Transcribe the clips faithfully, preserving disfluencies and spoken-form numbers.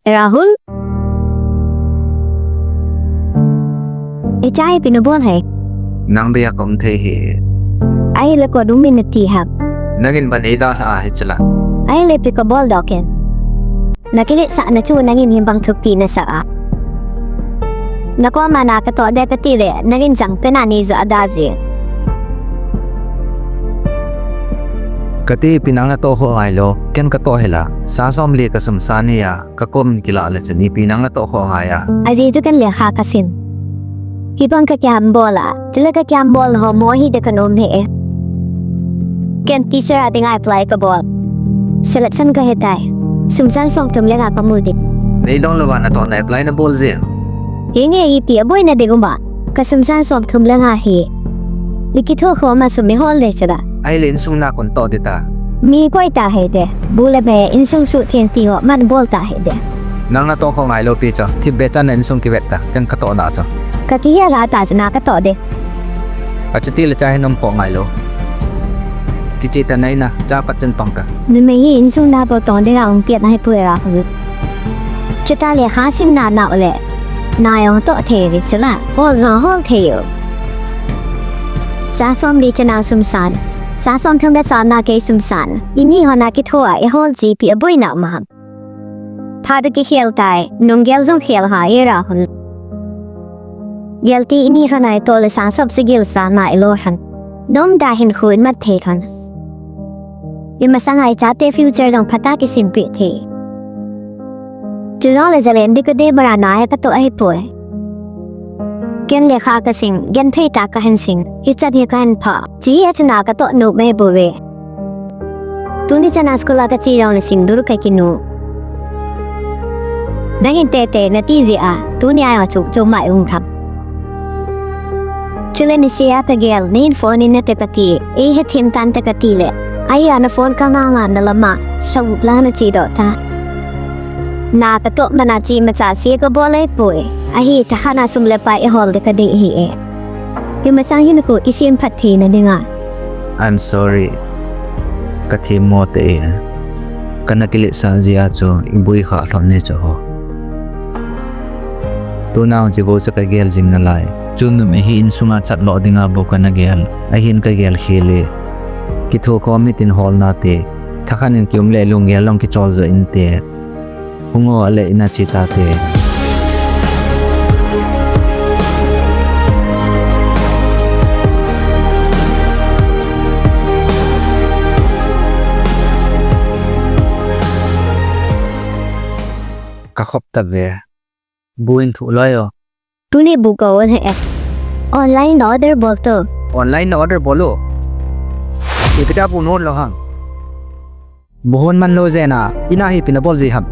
Rahul? E, chai, ipi na bawl hai? Nang bia ka um thei hi. Ahihleh kua dum mi na ti ha? Nangin ban eida ha ahi chila. Ahihleh ipi ka bawl doh ken? Na kilisahna chu nangin himbang thupi na sa a. Na kuama na katoh de kati leh, nangin zang pena ni za ada zi. Kati ipi nang natoh ho ngai lo, ken katoh hela, sa sawmli ka sum san hia, ka kum kila le chun ipi nang natoh ho ngai a. Aji chu ken lekha ka sim. Hibang ka kiam bawl a, chule ka kiam bawl ho mo hi de ka nom he e. Ken teacher a dinga apply ka bawl. Selection ka he tai. Sum san sawmthum le nga ka mu di. Nei dong lo wa natoh na apply na bawl zi. Henge ipi a bawl na de guma. Ka sum san sawmthum le nga hi. Ni kithoh ho ma sum mi hol de chila. Ahihleh insung na kon toh de ta. Mi koi ta he de. Bule be insung su thien ti ho man bawl ta he de. Nang natoh ho ngai lo pi cho. Thip be chan na insung kiwet ta. Ken katoh na cho. Ka kihia la ta chu na katoh de. Achuti le cha hi nom ko ngai lo. Kichi ta nai na, cha pat chun tong ka. Numei hi insung na bo tong de nga ong tiat na hi pui ra. Chuta lekha sim na nau le. Na yong toh thei ri chula. Hol zong hol thei yo. Sa sawmli cha na sum san. Sa sawmthum le sa na kei sum san. Ini ho na kithoh a e hol ji ipi a bawl na ma. Pha du kikhel tai, nung gel zong khel ha e Rahul. Gel ti ini hana e toh le sa sawm sa gel sa na e lo han. Nom da hin khu in mat thei han. I masang ai chate future dong pha ta kisim pi thei. Chu zong le zalen di ka de mara na e katoh ahi poi. Ken lekha ka sim, gen thei ta ka hen sim, hichan hi ka hen pha. Chi hi a chana katoh nu me bu ve. Tuni chana school a ka chi yong le sin dur ka kinu. Nangin tete na ti zi a, tuni ai wa chu, chu mai ung kham. Chule ni sia ka gel, nin phone in na te ka ti, e he thim tan te ka ti le. Ai a na phone ka nga nga na lama, sa u la na chi do ta. Na katoh mana chi ma cha sia ka bawl e poi. Ahi ta hana sum le pai e hol de ka de hi e. Ki masang hin ku i sim phat thei na dinga. I'm sorry. Ka thim mo te e. Kana kilehsa jia chu i bui kha lhon ni chu ho. Tuna huchi bou chu ka gel jing nalai. Chu numei hi insunga chatloh dinga bou kana gel. Ahin ka gel khele, kithukhawm mitin holna te, thakhan in kium le lunggel long kichol jo inte. Hungo, ale ina chi tate. Ka khop ta ve. Bu in thu loi o. Tuni bu ka on he. Online order bol to. Online order bol o. Ipi ta bu non lo hang. Bu hon man lo jeh na, ina hi ipi na bol ji ham.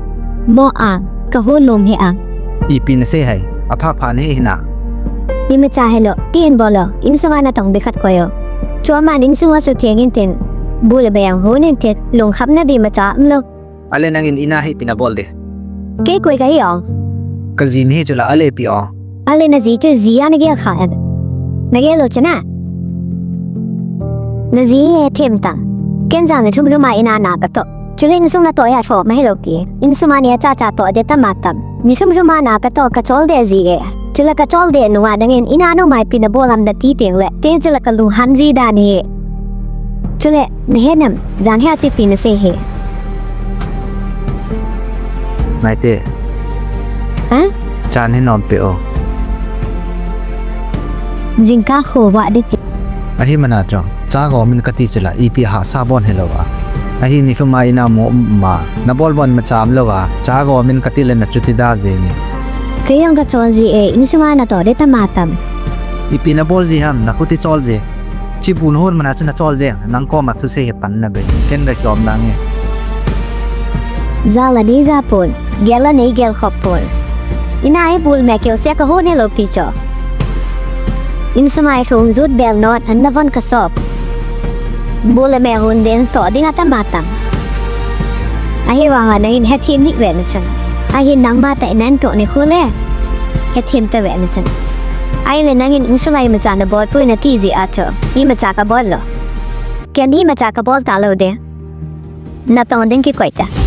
Bo a, ka hon lum he a. Ipi na se hai, aphapha na hi hina. Imacha helo, ti in bol o, insunga na tong bikhat koi o. Chua man insunga su theng intin. Bu le bayang hon intin, lungkhapna di macha am lo. Ale nangin ina hi ipi na bol de. Kei koi ka hi o. Ka ji ni hi chula ale pi o. Ale na ji chu ji a na gel kha em. Na gel lo chana. Na ji he them ta. Ken jang ni thum luma ina na ka to. Chule insung na to ya tho ma helo ki. Insung ma ni a cha cha to de ta ma tam. Ni thum luma na ka to ka chol de ji e. Chule ka chol de nua dangin ina no mai pi na bolam da ti teng le. Ten chule ka lu han ji da ni. Chule, na he nam, jan he a chi pi na se he. Nai te. Ha? Jan he nom pe o. Jingkah kho wa di ti. Ahi mana cho. Cha go min ka ti chila, ipi ha sa bon he lo wa. Ahi ni kuma ina mo ma. Na bol bon ma cham lo wa. Cha go min ka ti le na chuti da je mi. Ka yang ka chol ji e, insung ma na to de ta ma tam. Ipi na bol ji ham, na khuti chol ji. Chi bu na hon mana chu na chol je, nang koma chu se he pan na be. Ken ga kiom na nge. Jala ni ja pon, gela ni gel khop pon. Ina e bul me keu se ka hon he lo pi cho. Insung ma e thung jut bel not, an na von ka sop. Bul me hon den to, ding ata mata. Ahi wa wa na in het hin ni we na chun. Ahi nang mata inan to ni khule. Het hin ta we na chun. Ahi le nangin insung ma e macha na bol pui na ti ji a cho. I macha ka bol lo. Ken i macha ka bol ta lo de. n'attendant que quaita.